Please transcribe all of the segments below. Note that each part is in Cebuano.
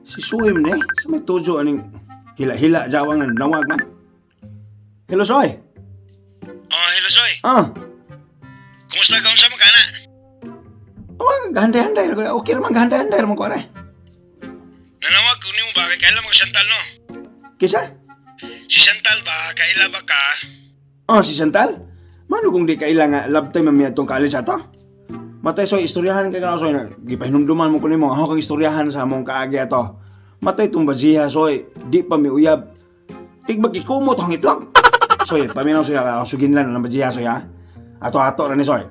Si Suy man eh. Sa may tujo aning hila-hila jawang nga nawag man. Hello, Soy. Oh, hello, Soy. Ah, Kumusta ka, unsa man ka na? oh, gahanday-handay. Okay naman, gahanday-handay naman ko are. Nanawag ko nimo ba kay kaila mga Chantal, no? Kisa? Si Chantal ba kaila ba ka? Oh, si Chantal? Mano kung di kaila nga labtay mamiya tong college ato? Matay, Soy, istoryahan kay kana, Soy. Gipahinumduman mo ko nimo ako kang istoryahan sa among kaagi ato. Matay tong bajiha, Soy, di pa miuyab. Tigbag gikumot ang itlog. Soy, paminaw, Soy, ako suginlan ng bajiha, Soy, ha. Ato-ato ra ni, Soy.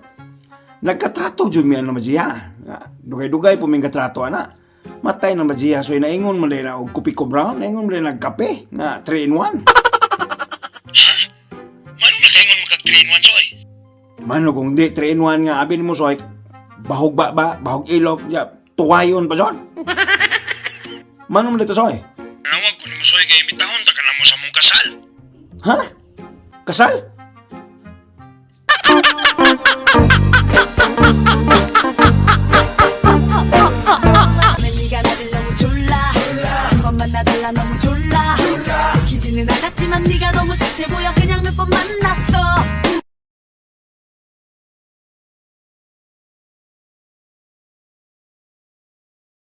Nagkatrato jud mi ang bajiha. Dugay-dugay po ming katrato ana. Matay ng bajiha, Soy, naingon mo din na og Kopiko Brown, naingon mo din nagkape nga 3 in 1. Ha? Mano nakaingon mo kag 3 in 1, Soy? Mano kung di 3 in 1 nga abi nimo, Soy, bahog ba ba, bahog ilok, ya, tuwayon pa son. Mano mo dito, Soy? Nanawag ko nimo, Soy, kay imbitahon ta ka namo sa mong kasal. Ha? Kasal? 네가 나를 너무 졸라 한 번만 나달라 너무 졸라 들키지는 않았지만 네가 너무 착해 보여 그냥 몇 번 만났어.